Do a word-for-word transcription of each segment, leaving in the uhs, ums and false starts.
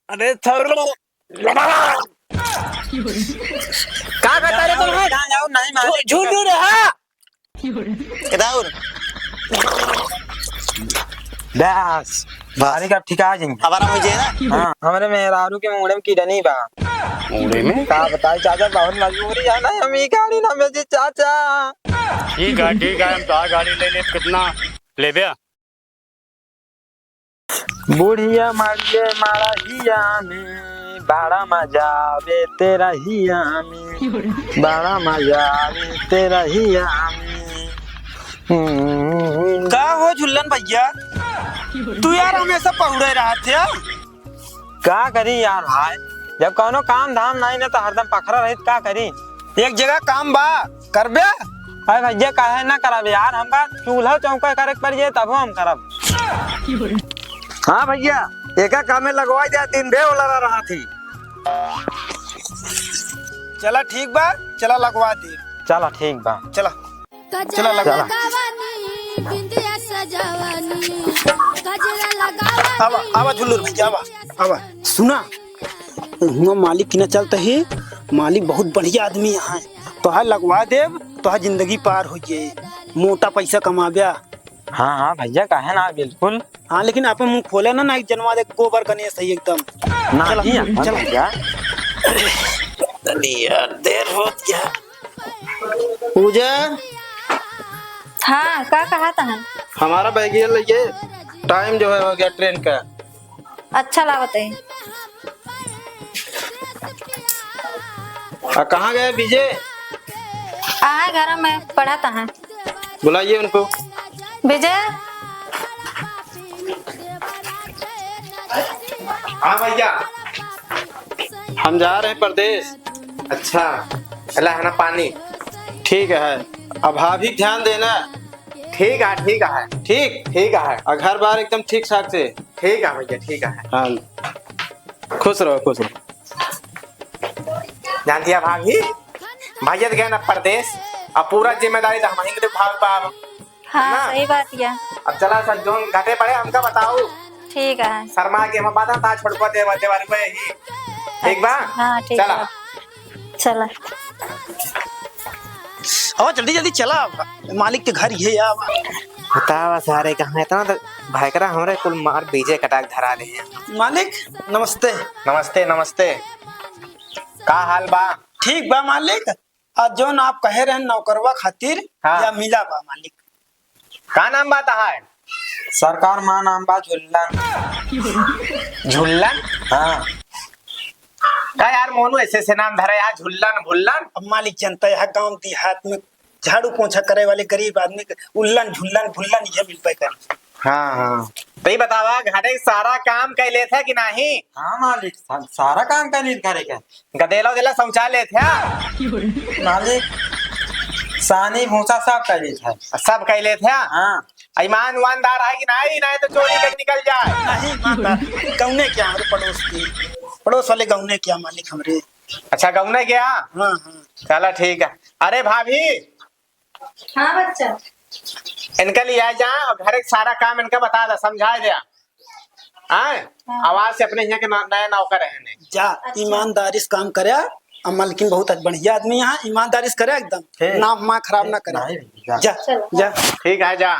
अरे थर-, का करता रे तुम? ना जाओ, नहीं मारे। झू-, झूठ रे, हाँ। किधर? बस, बस। अरे, का ठिका जाएंगे। अब आराम हो जाए ना? हाँ, हमरे मेहरारू के मूड़े में किडनी बा। मूड़े में? का बताई चाचा, बहुत मजबूरी है ना, हम ई गाड़ी ना बेची चाचा। ठीक है, ठीक है, हम तो गाड़ी ले ले, कितना लेबे? बुढ़िया मारिए मारहिया में, बड़ा मजा आवे तेरा हिया में, बड़ा मजा आवे तेरा हिया में। हम्म। का हो झुल्लन भैया, तू यार हमेशा पहुड़े रहत है? का करी यार भाई, जब कौनो काम धाम नहीं ना तो हरदम पखरा रही, का करी? एक जगह काम बा, करबे? अरे भैया, काहे ना करब यार, हमका चूल्हा चौका करे के पड़ जाए तबो हम करब। हाँ भैया, एका कामे लगवाई दे, दिन भे ओला रहा थी। चला ठीक बा, चला लगवा दे। चला ठीक बा। चला। चला लगा। चला। आवा, आवा झुल्लू भैया, आवा, आवा। सुना, हुआ मालिक की ना चलते ही, मालिक बहुत बढ़िया आदमी है, तोहार लगवा देब, तोहार जिंदगी पार हो जाए, मोटा पैसा कमाब्या। हाँ, हाँ भैया, काहे ना, बिल्कुल। हाँ, लेकिन आपन मुँह खोले ना, ना जनवा दे गोबर गणेश है एकदम। ना, चला, नहीं है, चला। भैया। अरे यार, देर होत गया। पूजा। हाँ, का कहा तहन? हमारा बैगिया लइए, टाइम जो है हो गया ट्रेन का। अच्छा लागत है। आ, कहाँ गए विजय? आ, घर में पढ़त है। बुलाइए उनको। विजय। हाँ भैया। हम जा रहे हैं परदेस। अच्छा, ला है ना पानी। ठीक है, अब भाभी ध्यान देना। ठीक है, ठीक है। ठीक? ठीक है। और घर बार एकदम ठीक ठाक से। ठीक है भैया, ठीक है। हाँ, खुश रहो, खुश रहो। जानती है भाभी, भैया तो गए ना परदेस, अब पूरा जिम्मेदारी तो हम ही के उठावे पाब। हाँ, ना? सही बात है। अब चला सब जोन घटे पड़े हमका बताओ। ठीक है। शर्मा के हम बात ना छोड़को देवा, देवा रुपए ही। ठीक बा? हाँ, ठीक चला। बा। चला। आवा, जल्दी, जल्दी चला। मालिक के घर ये आवा। बतावा सारे कहाँ इतना तो भयकरा हमरे कुल मार बीजे कटाक धरा रहे हैं। मालिक, नमस्ते। नमस्ते, नमस्ते। का हाल बा? ठीक बा मालिक। आज जौन आप कहे रहन नौकरवा खातिर, हाँ। या मिला बा मालिक। का नाम बा तहार? सरकार, माँ नाम बा झुल्लन। झुल्लन? हाँ। का यार मोनू ऐसे ऐसे नाम धरे यार, झुल्लन भुल्लन? अब मालिक जनता यहाँ गांव देहात में झाड़ू पोछा करे वाले गरीब आदमी के उल्लन झुल्लन भुल्लन ये मिल पाए करी। हाँ, हाँ। तो ये बतावा, घरे के सारा काम कर लेत है कि नहीं? हाँ मालिक, सा-, सारा काम कर लेत घरे के। गदेला उदेला शौचालय थे? मालिक, सानी भूसा सब कर लेत है। सब कर लेत है? हाँ। ईमान ईमानदार है कि नहीं? नहीं तो चोरी कर निकल जाए। नहीं, ईमानदार। गौने क्या हमारे पड़ोस के, पड़ोस वाले गौने क्या मालिक हमरे। अच्छा, गौने क्या? हाँ, हाँ। चला ठीक है। अरे भाभी, हाँ बच्चा। इनका लिया जा और घर के सारा काम इनका बता दे, समझा दे। आए? हाँ। आवाज से अपने यहाँ के ना-, नया नौकर है ने। जा, अच्छा। ईमानदारी से काम करे, अब मालकिन बहुत बढ़िया आदमी है, ईमानदारी से करे एकदम, ठीक। नाम माँ खराब ना करे। नहीं, जा। जा, चलो। जा। ठीक है, जा।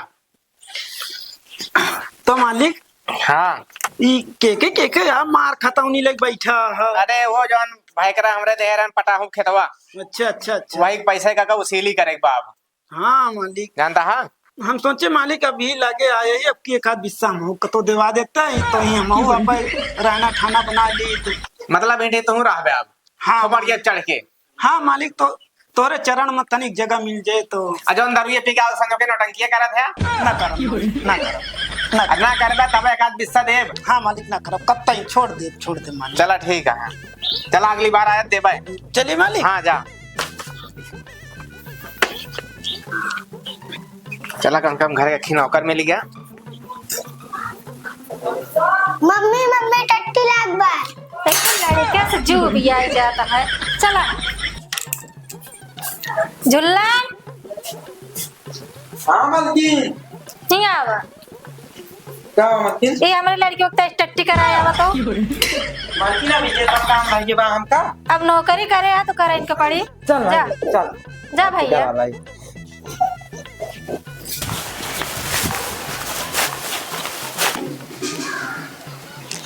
तो मालिक, हाँ। ई के के, के के यार मार खतौनी लेके बैठा है? अरे वो जौन भैकरा हमरे देहरन पटाहू खेतवा। अच्छा, अच्छा, अच्छा। वही पैसे का, का वसूली करे के बाप। हाँ मालिक। जानता है? हम सोचे मालिक अभी लगे आए ही, अब की एक आध बिस्सा हम कतो देवा देता है, तो ही हम आप रहना ठाना बना ली तो। मतलब इन्हें तू रहबे अब? हाँ। खबर के चढ़ के। हाँ मालिक, तो तोरे चरण में तनिक जगह मिल जाए तो। आ जौन दारुए पी के आओ संग के नौटंकिया करत है? ना करब, ना करब, ना करब। आ ना करबे तब एक आध बिस्सा देब। हाँ मालिक, ना करब, कतई छोड़ देब, छोड़ देब मालिक। चला ठीक है, चला अगली बार आयत देबे। चलिए मालिक। हाँ जा। चला कम से कम घर के खी नौकर मिल गया। मम्मी, मम्मी, टट्टी लाग बा। एक लड़के से जीव भी आ जाता है। चला। झुल्लन। हाँ, मलकिन। नहीं आवा। का बा मालकिन? ये हमरे लड़कियों के टट्टी कराए आवा तो। मालकिन, अभी ये सब काम रह गया बा हमका। अब नौकरी करे है तो करे इनके पड़ी। चल जा। भाई, चल। जा भैया। चल भाई।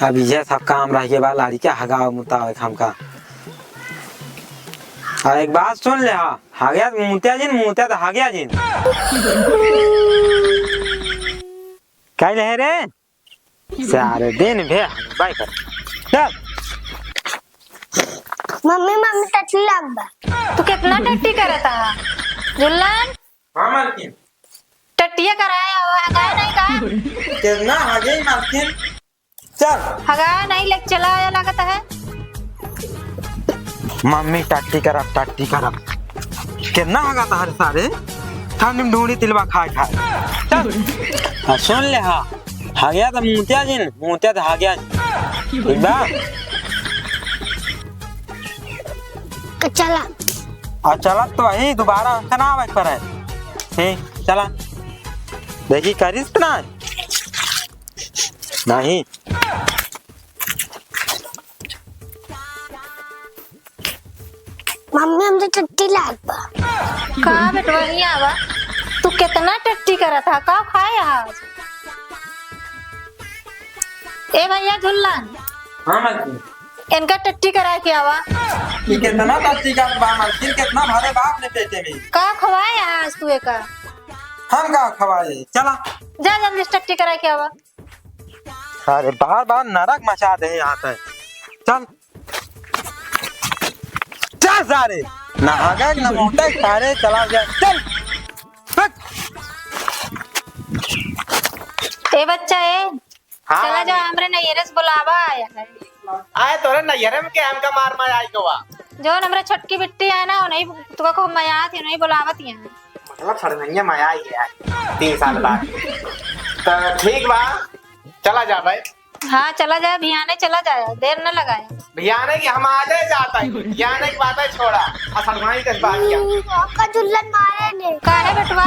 अब ये सब काम रह गया बा, लड़किया हगावे मुतावे हमका। और एक बात सुन ले, हाँ, हगया तो मुत्या जिन, मुत्या तो हगया जिन। का ले रे? सारे दिन भे बाय कर। चल। मम्मी, मम्मी, टट्टी लाग बा। तू कितना टट्टी करत हा? जुल्लन? हाँ, मालकिन। टट्टिया कराया हुआ, हगाया नहीं का? कितना हगे, मालकिन? चल। हगाया नहीं, लेके चला आया लागत है। मम्मी, टट्टी करब, टट्टी करब। कितना हगा तहर सारे? ठंड में ढूंढी तिलवा खाए खाए। चल। हाँ, सुन ले, हाँ। हगया तो मुत्या जिन, मुत्या तो हगया जिन। ठीक बा? तो चला। और चलत तो वही, दोबारा हमका ना आवे के पड़े। ठीक, चला। देखी, करिस ना? नहीं। मम्मी, हमसे टट्टी लाग बा। का बेटवा, हियाँ आवा। तू कितना टट्टी करत हा? का खाए हा आज? ए भैया जुल्लन। हाँ, मालकिन। इनका टट्टी कराए के आवा। ये कितना टट्टी का बा, मालकिन? कितना भरे बाप ने पेटे में। का खवाए हा आज तू एका? हम का खवाए? चला। जा जल्दी से टट्टी कराए के आवा। अरे बार बार नरक मचा दे यहाँ पे। चल। चल सारे। ना हगा, ना मोटा, सारे चला गया। चल। हट। ए बच्चा, ए। हाँ, चला जा, मामी। हमरे नैहरे से बुलावा आया है। आए तोरे नैहरे में के हमका मार मार आई गवा। जौन हमरे छोटकी बिट्टी है ना, उन्हीं तुका खूब मया आती, उन्हीं बुलावत यहाँ। मतलब सड़नैया मया आई है तीन साल बाद। तो ठीक बा, चला जा भाई। हाँ, चला जाए, बिहाने चला जाए, देर न लगाए। बिहाने की हम आजे जाता है, बिहाने की बात है, छोड़ा। आ सड़वाई के बात क्या? आपका जुल्लन मारे ने। काहे बेटवा?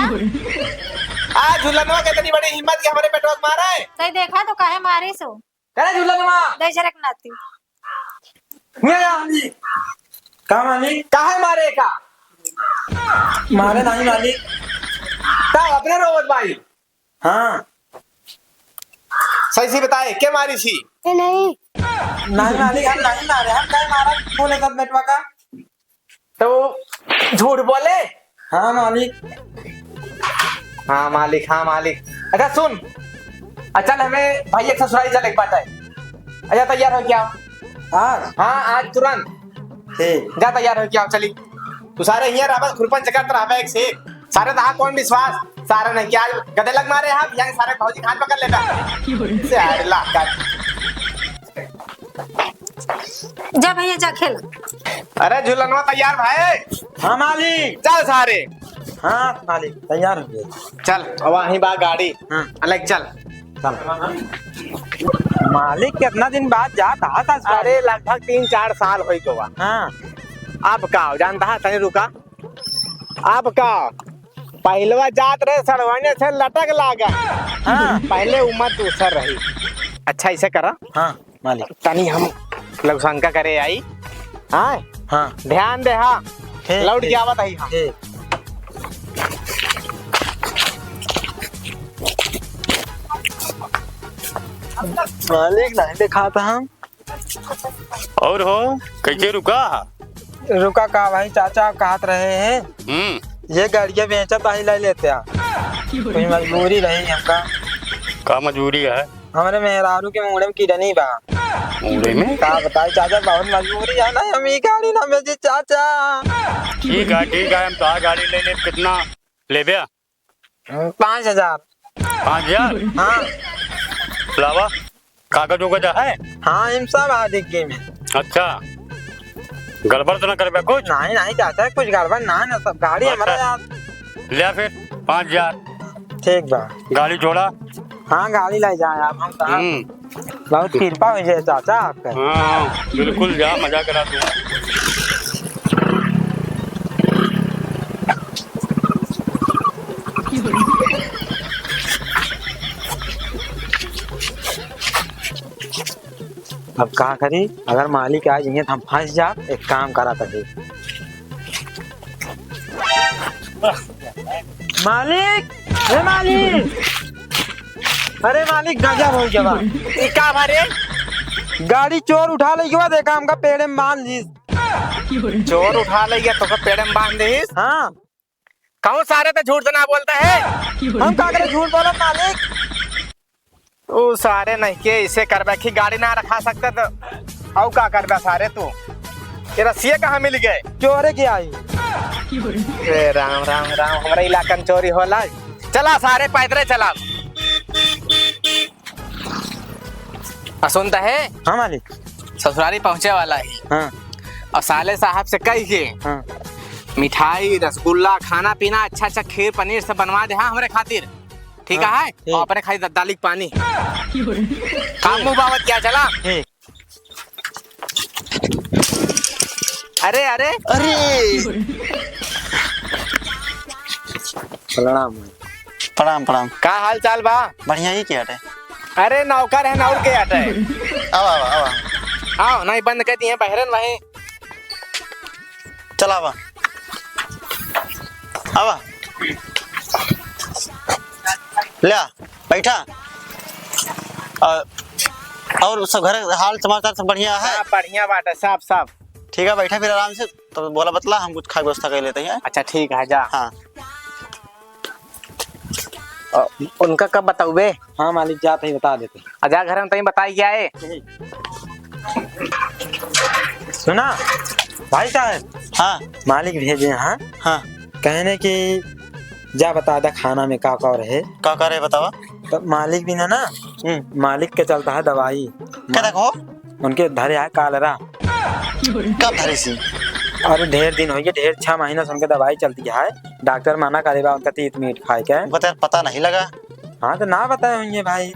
आ झुलनवा के इतनी बड़ी हिम्मत कि हमरे बेटवा के मारे? तई देखा तो काहे मारे सो? करे झुलनवा? दे झरक नाती। नहीं आ, मालिक। का मालिक? काहे मारे का? मारे नहीं मालिक। का अपने रोवत बाई? हाँ। सही से बताए, के मारी थी? ए, नहीं। नहीं मालिक, हम नहीं मारे, हम नहीं मारा, बोले तब बेटवा का। तो झूठ बोले? हाँ मालिक। हाँ मालिक, हाँ मालिक। अच्छा सुन, अच्छा चल हमें भाई एक ससुराल चले के बाटे। अच्छा तैयार हो क्या? आज? हाँ आज तुरंत। ठीक। जा तैयार हो क्या, चली। तू सारे हियाँ रहबा, खुरपन चकत रहबा एक से एक। सारे तहा कौन विश्वास? सारे नहीं क्या गदे लग मारे हैं, यहाँ सारे भौजी खान पकड़ लेता। सारे लाकर। जा भैया, जा खेल। अरे झुलनवा तैयार भाई। हाँ मालिक। चल सारे। हाँ मालिक, तैयार हो गए। चल, अब वहीं बा गाड़ी। हाँ। अलग चल। चल। मालिक, कितना दिन बाद जात हा ससुराल? अरे, लगभग तीन चार साल होई गवा। हाँ। अब का, जानता है, तनी रुका। अब का, पहिलवा जात रहे, सड़वाने से लटक लागा। हाँ। पहले उम्र दूसर रही। अच्छा, ऐसे करा। हाँ, मालिक। तनी हम लघुशंका करे आई। हाँ? हाँ। ध्यान दे, हाँ। ठीक, लौट ठीक। के आवत आई, हाँ। ठीक। मालिक, नहीं देखात हम। और हो, कैसे रुका? रुका का भाई, चाचा कहत रहे हैं, हम्म। ये गाड़िया बेचत आई ले लेते हैं। कोई मजबूरी रही हमका। का मजबूरी है? हमरे मेहरारू के मूड़े में किडनी बा। मूड़े में? का बताई चाचा, बहुत मजबूरी है ना, हम ई गाड़ी ना बेची चाचा। ठीक है, ठीक है, हम तो गाड़ी ले ले, कितना लेबे? पाँच हजार। पाँच हजार? हाँ। लावा, कागज उगज है? हाँ, इन सब आ डिग्गी में। अच्छा, गड़बड़ तो ना करबे कुछ? नहीं, नहीं चाचा, कुछ गड़बड़ ना है ना, सब गाड़ी अच्छा। हमारा यार। ले आ फिर, पाँच हजार। ठीक बा। गाड़ी छोड़ा। हाँ, गाड़ी ले जाए आप, हम कहाँ? हम्म। बहुत कृपा हो जाए चाचा आपका। हाँ, हाँ, बिल्कुल जा, मजा करा तू। अब का करी, अगर मालिक आ जाइए तो हम फंस जा। एक काम करा तभी। मालिक, हे मालिक, अरे मालिक, गजब हो गया बा। ई का भा रे? गाड़ी चोर उठा ले गया, देखा हमका पेड़े में बांध लीस। चोर उठा ले गया तो का पेड़े में बांध दीस? हाँ। कहूँ सारे तो झूठ तो ना बोलता है। हम का करे झूठ बोलत मालिक? ओ सारे नहीं के इसे करबे कि गाड़ी ना रखा सकता तो अउ का करबे सारे तू? ये रस्सिया कहाँ मिल गए? चोरे के आई। ए राम राम राम, हमारे इलाका में चोरी होला। चला सारे पैदल चला। आ सुनता है? हाँ मालिक। ससुरारी पहुँचे वाला है। हाँ। और साले साहब से कही के हाँ। मिठाई, रसगुल्ला, खाना पीना, अच्छा अच्छा खीर पनीर सब बनवा दे, हाँ, हमरे खातिर। ठीक हाँ, है? ठीक। और अपने खातिर द-, दालिक पानी। काम मुँह बावत क्या चला? ठीक। अरे, अरे। अरे। प्रणाम। प्रणाम, प्रणाम। का हाल चाल बा? बढ़िया ही क्या है? अरे, नौकर है, नौर के आटे। आवा, आवा, आवा। आओ, नहीं बंद कर दिए, बहरन वहीं। चला आवा। आवा। ले आ, बैठा। और, और सब घर हाल समाचार सब बढ़िया है? हाँ, बढ़िया बात है, साफ, साफ। ठीक है, बैठा फिर आराम से। तो बोला बतला, हम कुछ खाए व्यवस्था कर लेते हैं। अच्छा, ठीक है, जा। हाँ। अ, उनका कब बताउबे? हाँ मालिक, जात ही बता देते। आ जा घर में तई बताई क्या है? सुना भाई साहब। हाँ। मालिक भेजे हैं। हाँ। कहने की जा बता दे खाना में का का रहे। का का रहे बतावा? तो मालिक भी ना, ना, हम्म। मालिक के चलता है दवाई। क्या देखो? उनके धरे है कालरा। कब धरी सी? अरे ढेर दिन होइ गए, ढेर छह महीना से उनके दवाई चलती है। डॉक्टर मना करे बा उनका तीत मीट खाए के। उनका तो यार पता नहीं लगा। हाँ तो ना बताए होंगे भाई,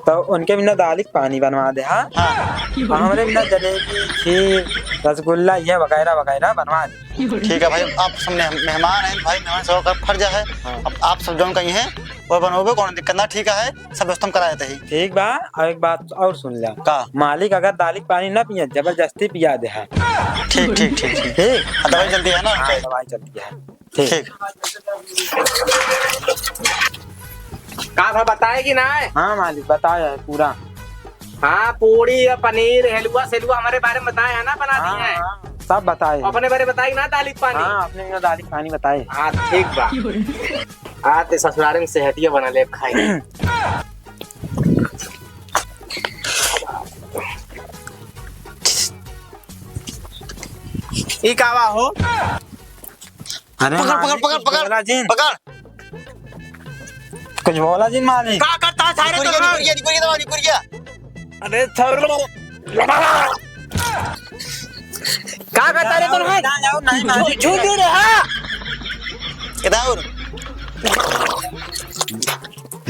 तो उनके बिना दालिक पानी बनवा दे। हाँ। हाँ। और हमरे बिना जलेबी, खीर, रसगुल्ला ये वगैरह वगैरह बनवा दे। ठीक है भाई, आप सब मेह-, मेहमान हैं भाई, मेहमान सब का फर्ज है। हाँ। अब आप सब जौन कहीं हैं वो बनोगे, कौन दिक्कत ना, ठीक है, सब व्यवस्था हम करा देते हैं। ठीक बा, और एक बात और सुन लिया। का? मालिक अगर दालिक पानी ना पिए, जबरदस्ती पिया दे है। ठीक, ठीक, ठीक, ठीक। ठीक? हाँ, दवाई चलती है ना? हाँ, दवाई चलती है। ठीक। ठीक। का था बताए कि ना? हाँ मालिक, बताए है पूरा। हाँ, पूड़ी या पनीर, हलवा सेलवा हमारे बारे में बताए है ना, बना हाँ, दिए हैं। हाँ, सब बताए। अपने बारे बताई ना, दालिक पानी। हाँ, अपने में दालिक पानी बताए। हाँ, ठीक बा। हाँ, ते ससुरारे में सेहतिया बना ले खाए। ई का बा हो? अरे पकड़, पकड़, मालिक, पकड़, कुछ पकड़, बोला जिन। पकड़। कुछ बोला जिन मालिक। का करता है सारे निकुरिया, तो? निकुरिया, निकुरिया दबा, निकुरिया। अरे सर। का करता रे तू? ना जाओ, नहीं, नहीं। झूठ, झूठ रे, हाँ। इधर।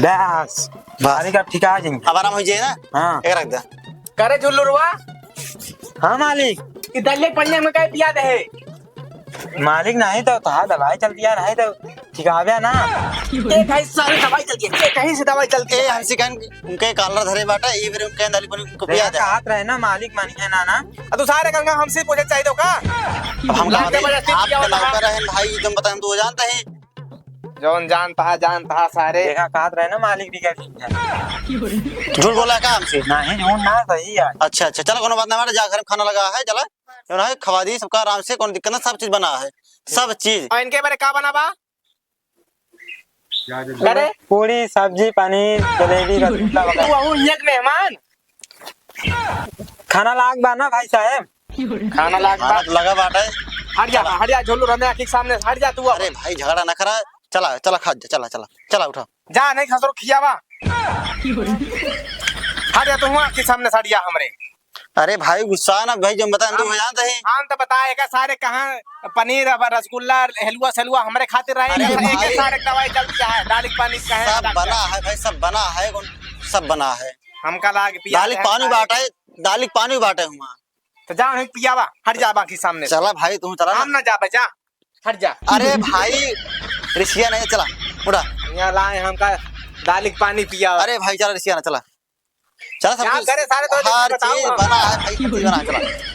बस। बस। अरे का ठीक आ जाएंगे। अब आराम हो जाए ना? हाँ। एक रख दे। करे झुल्लुरवा। हाँ मालिक। इधर ले पनिया में काहे पिया दे है? मालिक, नहीं तो तहा दवाई चलती है, नहीं तो ठिकावे ना। एक है सारे दवाई चलती है, एक कहीं से दवाई चलती ए, है। हमसे कहन उनके कालर धरे बाटा, ई बेरे उनके दाली पानी को पिया देखा, दे। कहत रहे ना, मालिक मानी है ना, ना। अब तू सारे गंगा हमसे पूछे चाहिए तो का? अब हम लाग कहते हैं, जबरदस्ती आप किया होता है। नौकर हैं भाई, तुम बताएं, तू जानता है। जौन जानता है, जानता है सारे। देखा, कहत रहे ना, मालिक भी गरीब है। झूठ बोला है का हमसे? नहीं, झूठ ना, सही है। अच्छा, अच्छा, चलो, कोनो बात ना, हमारे जा घर में खाना लगा है, चला। जौन है, खवा दी सबका आराम से, कौन दिक्कत ना, सब चीज बना है, सब चीज। और इनके बारे का बना बा? अरे? पूरी, सब्जी, पनीर, जलेबी, रसगुल्ला वगैरह। वहू एक मेहमान। खाना लाग बा ना भाई साहब? खाना लाग बा। खाना तो लगा बाटे। हट जा, चला। हट जा, झोलू, रमे आँखी के सामने से हट जा तू अब। अरे भाई, झगड़ा ना करा। चला, चला, खा जा, चला, चला, चला, उठा। जा, नहीं खसरो खियावा। हट जा तू, आँखी के सामने से हट जा हमरे। अरे भाई, गुस्सा ना भाई, जो बताए, हम तो हो जानते हैं। हम तो बताए का सारे कहाँ पनीर, अब रसगुल्ला, हलवा सलवा हमरे खातिर रहे, अरे एक, एक भाई। सारे दवाई चलती है, दालिक पानी का है, सब डॉक्टर। बना है भाई, सब बना है, कौन, सब बना है। हमका लाग पिया दालिक है पानी सारे। बाटे, दालिक पानी बाटे हुआ। तो जा, नहीं पियावा, हट जा बाकी सामने से। चला भाई, तू चला ना। हम ना जाबे, जा। हट जा। अरे भाई, रिसिया नहीं, चला, उठा। यहाँ लाए हमका दालिक पानी पिया। अरे भाई, चला, रिसिया ना, चला। चला सब क्या कुछ, करे सारे, तो हर बताओ चीज हम। बना है भाई, सब चीज बना है, चला।